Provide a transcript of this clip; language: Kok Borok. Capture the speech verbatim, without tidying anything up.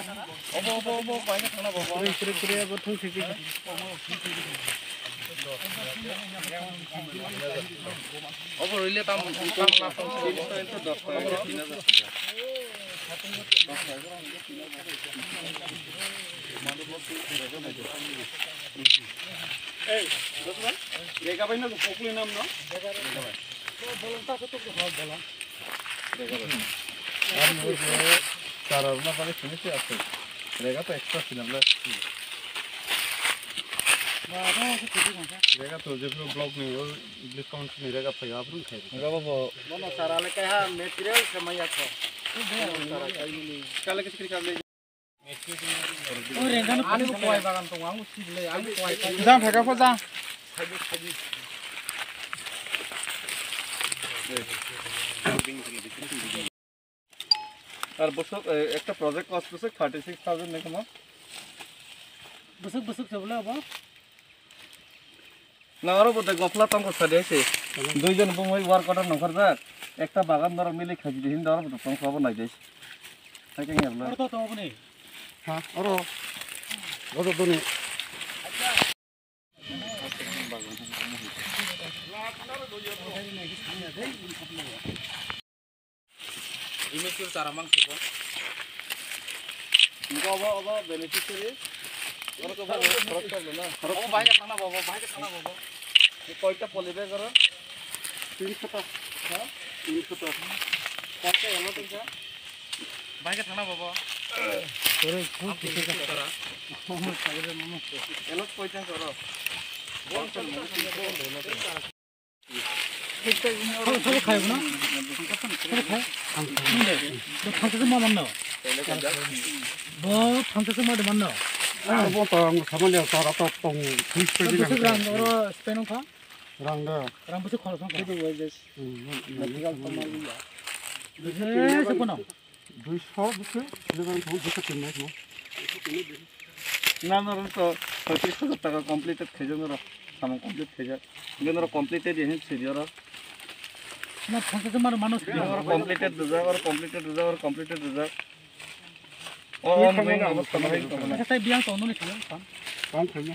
Obo, obo, obo, baino thangna bo, bo. Kre, kre, kre, abo thung thik thik. Obo rwile tam, tam, tam, tam, dos taka. Ei, dos taka? Rega bai no, pokli nam no? Rega bai. Bolong ta, bolong. Chara rwna bagwi simi se aswk. Rega to extra sinam le. Rega to jephru block ni o English council ni rega phai aphru khai. Rega bo bo. Bono chara le kaiha material se maya kho. Chara kai ni. Kale kis kri kale. Ani bo kowai bagan tongo, ang bo sibile, ang bo kowai kai. Jang pheka pho jang. Ar bwswk, eh, ekta project cost bwswk thirty six thousand ni kwma. Bwswk, bwswk se bole abo? Na oro bo de gopla tongo sadi se. Duijon bumui work order nongkhorjak. Ekta bagan norok mili khaji de hin oro bo tong sabo nai de. Hai khe ngerlo. Oro to tongo boni. Ha, oro. Oro doni. Immature chara mang siko. Obo, obo beneficiary. Oro to bo khorok to na. Obo bahai thangna bobo, bahai thangna bobo. Koita poly bag oro? Tinsho ta. Ha? Tinsho ta. Koita elo tingka? Bahai thangna bobo. Oro khub kisa chara. Elo koita oro? Thangsa khe ma manno. Bo thangsa khe ma de manno. Bo to ang sama le to ra to tong. Bwswk rang oro spend wngkha? Rang da. Rang bwswk khorok wngkha? Bwswk se kono? Duiso bwswk, duiso tinai mo. Na, na, rang to, pachis hajar taka completed khaijak norok. Samung complete khaijak. Hingke norok completed ya hin siri oro. Na, phone se mar mano siri. Oro completed rijak, oro completed rijak, oro completed rijak. O, o, mui abo sama hai to. Acha, tai biang to noni thang. Tong khaina.